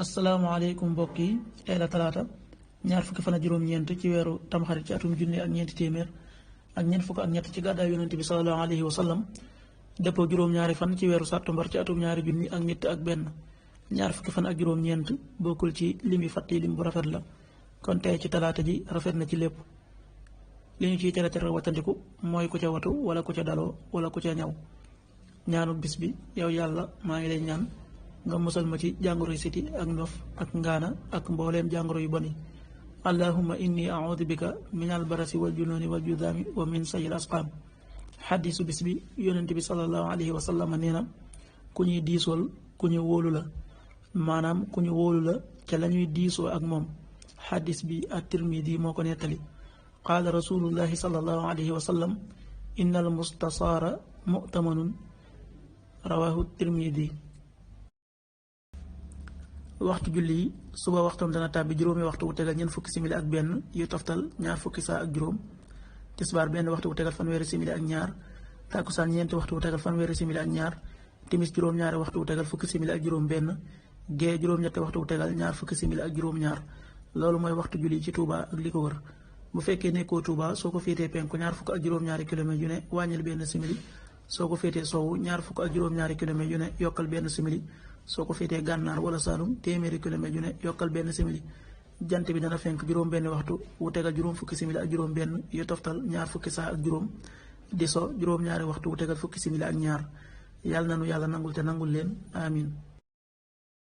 asalaamaaleykum mbokk yi tey la talaata ñaar fukki fan ak juróom-ñeent ci weeru tamxarit ci atum junni ak ñeenti téeméer ak ñeent fukk ak ñett ci gàddaay yonente bi sallallahu alayhi wa sallam dëppoo juróom-ñaari fan ci weeru sàttumbar ci atum ñaari junni ak ñett ak benn ñaar fukki fan ak juróom-ñeent bokkul ci lim yi fàtte lim bu rafet la kon tey ci talaata ji rafet na ci lépp li ñu ciy tere watandiku mooy ku ca watu wala ku ca daloo wala ku ca ñaw ñaanu bis bi yow yàlla maa ngi lay ñaan nga musal ma ci jàngoro yu siti ak ndof ak ngaana ak mbooleem jàngoro yu bon yi allahumma inni audu bika min albarasi wal junooni wal judaami wa min sayil asqaam xaddisu bis bi yonent bi sallallahu alayhi wa sallam nee na ku ñuy diisool ku ñu wóolu la maanaam ku ñu wóolu la ca la ñuy diisoo ak moom xaddis bi at-Tirmidi moo ko nettali qaala rasulullahi sallallahu alayhi wa sallam inna al mustasaara mu'tamanun rawahu Tirmidi. waxtu julli yi suba waxtoom dana tàbbi juróomi waxtu wu tegal ñeent fukki simili ak benn yu toftal ñaar fukki saa ak juróom tisbaar benn waxtu wu tegal fanweeri simili ak ñaar takkusaan ñeenti waxtu wu tegal fanweeri simili ak ñaar timis juróom-ñaari waxtu wu tegal fukki simili ak juróom benn gee juróom-ñetti waxtu wu tegal ñaar fukki simili ak juróom ñaar loolu mooy waxtu julli ci Touba ak li ko wër bu fekkee nekkoo Touba soo ko féetee penku ñaar fukk ak juróom-ñaari kilomètres yu ne wàññil benn simili soo ko féetee sowwu ñaar fukk ak juróom-ñaari kilomètres yu ne yokkal benn simili soo ko féetee gànnaar wala Saalum téeméeri kilomètres yu ne yokkal benn simili jant bi dana fenk juróom benn waxtu wu tegal juróom fukki simili ak juróom benn yu toftal ñaar fukki saa ak juróom di so juróom-ñaari waxtu wu tegal fukki simili ak ñaar yàlla nanu yàlla nangul te nangul leen amin